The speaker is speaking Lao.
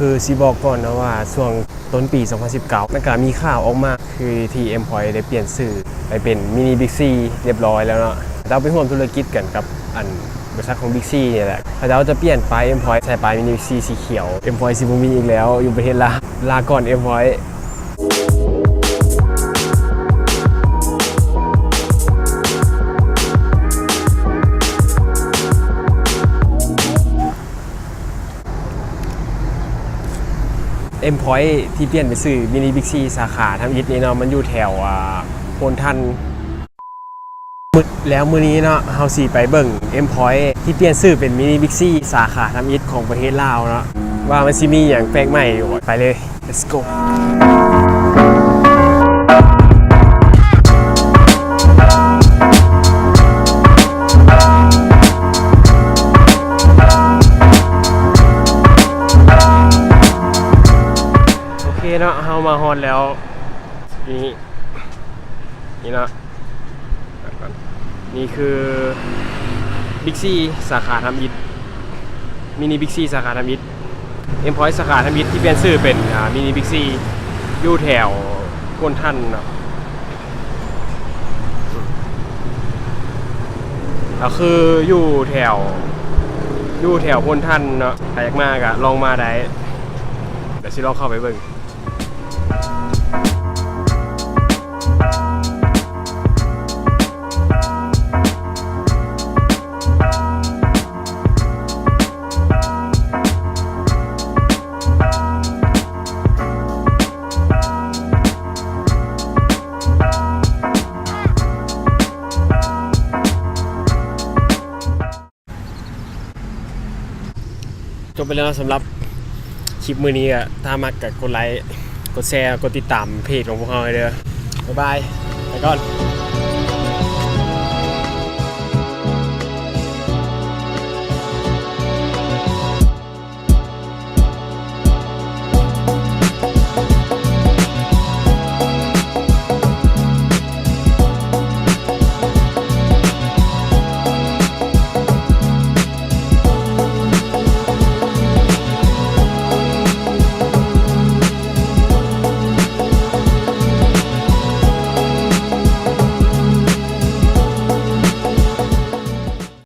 ຄືຊິບອກກ່ອນເນາະວ່າ ຊ່ວງຕົ້ນປີສອງພັນສິບເກົ້າ ມັນກະມີຂ່າວອອກມາ ຄືທີ່ Employ ໄດ້ປ່ຽນຊື່ໄປເປັນ Mini Big C ຮຽບຮ້ອຍແລ້ວເນາະ. ເຂົາເຈົ້າໄປຮ່ວມທຸລະກິດກັນກັບອັນ ບໍລິສັດຂອງ Big C ນີ້ແຫຼະ. ເຂົາເຈົ້າຈະປ່ຽນປ້າຍ Employ ໃສ່ປ້າຍ Mini Big C ສີຂຽວ. Employ ຊິບໍ່ມີອີກແລ້ວຢູ່ປະເທດລາວ. ລາກ່ອນ Employ. Employ ທີ່ປ່ຽນເປັນຊື່ Mini Big C ສາຂາທຳອິດນີ້ເນາະ ມັນຢູ່ແຖວ ອ່າ ໂພນທັນ. ມື້ ແລ້ວມື້ນີ້ເນາະ ເຮົາຊິໄປເບິ່ງ Employ ທີ່ປ່ຽນຊື່ເປັນ Mini Big C ສາຂາທຳອິດຂອງປະເທດລາວເນາະ ວ່າມັນຊິມີຫຍັງແປກໃໝ່ຢູ່. ໄປເລີຍ. Let's go. ໂອເຄເນາະ ເຮົາມາຮອດແລ້ວ ນີ້ ນີ້ເນາະ. ນີ້ຄື Big C ສາຂາທຳອິດ Mini Big C ສາຂາທຳອິດ Employ ສາຂາທຳອິດທີ່ປ່ຽນຊື່ເປັນ ອ່າ Mini Big C ຢູ່ແຖວໂພນທັນເນາະ. ກໍຄືຢູ່ແຖວ ຢູ່ແຖວໂພນທັນເນາະ. ໃຜຢາກມາກໍລອງມາໄດ້. ດຽວຊິລອງເຂົ້າໄປເບິ່ງ. ຈົບໄປແລ້ວເນາະ ສຳລັບຄລິບມື້ນີ້. ກໍຖ້າມັກກໍກົດໄລ ກົດແຊ ກົດຕິດຕາມເພຈຂອງພວກເຮົາໃຫ້ເດີ້. ບາຍບາຍ ໄປກ່ອນ.